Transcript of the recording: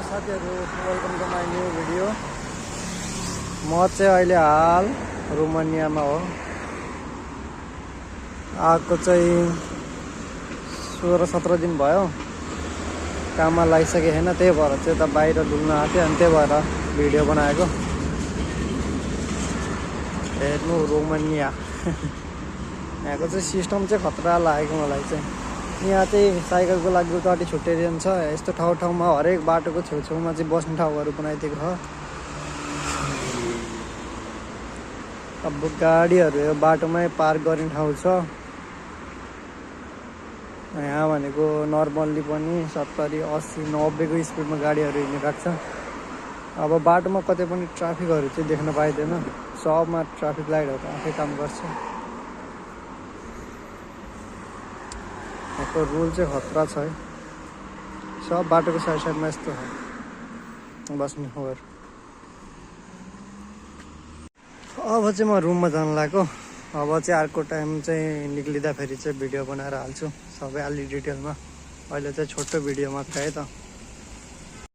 साथीहरु, welcome to my new video. म चाहिँ अहिले हाल रोमानियामा हो। आएको चाहिँ 16-17 दिन भयो। काममा लागिसके हैन, त्यही भएर चाहिँ त बाहिर डुल्न आथे अनि त्यही भएर भिडियो बनाएको। हेर्नु रोमानिया। यहाँको चाहिँ सिस्टम चाहिँ खतरा लागेको मलाई चाहिँ। यहाँ चाहिँ साइकलको लागि गाडी छुट्याइदिएको छ। यस्तो ठाउँमा हरेक बाटोको छेउछेउमा चाहिँ बस्ने ठाउँहरू बनाइदिएको छ। अब गाडीहरू यो बाटोमै पार्क गर्ने ठाउँ छ। यहाँ भनेको नर्मल्ली पनि 70, 80, 90 को स्पिडमा गाडीहरू हिँडिरहेको छ। अब बाटोमा कतै पनि ट्राफिकहरू चाहिँ देख्न पाइँदैन। सबमा ट्राफिक लाइटहरू आफै काम गर्छ। यहाँको रुल चाहिँ खतरा छ है। सब बाटोको साइडमा यस्तो हो बस्ने ठाउँहरू। अब चाहिँ म रुममा जान लाग्यो। अब चाहिँ अर्को टाइम चाहिँ निक्लिँदा फेरि चाहिँ भिडियो बनाएर हाल्छु सबै अलि डिटेलमा। अहिले चाहिँ छोटो भिडियो मात्र है त।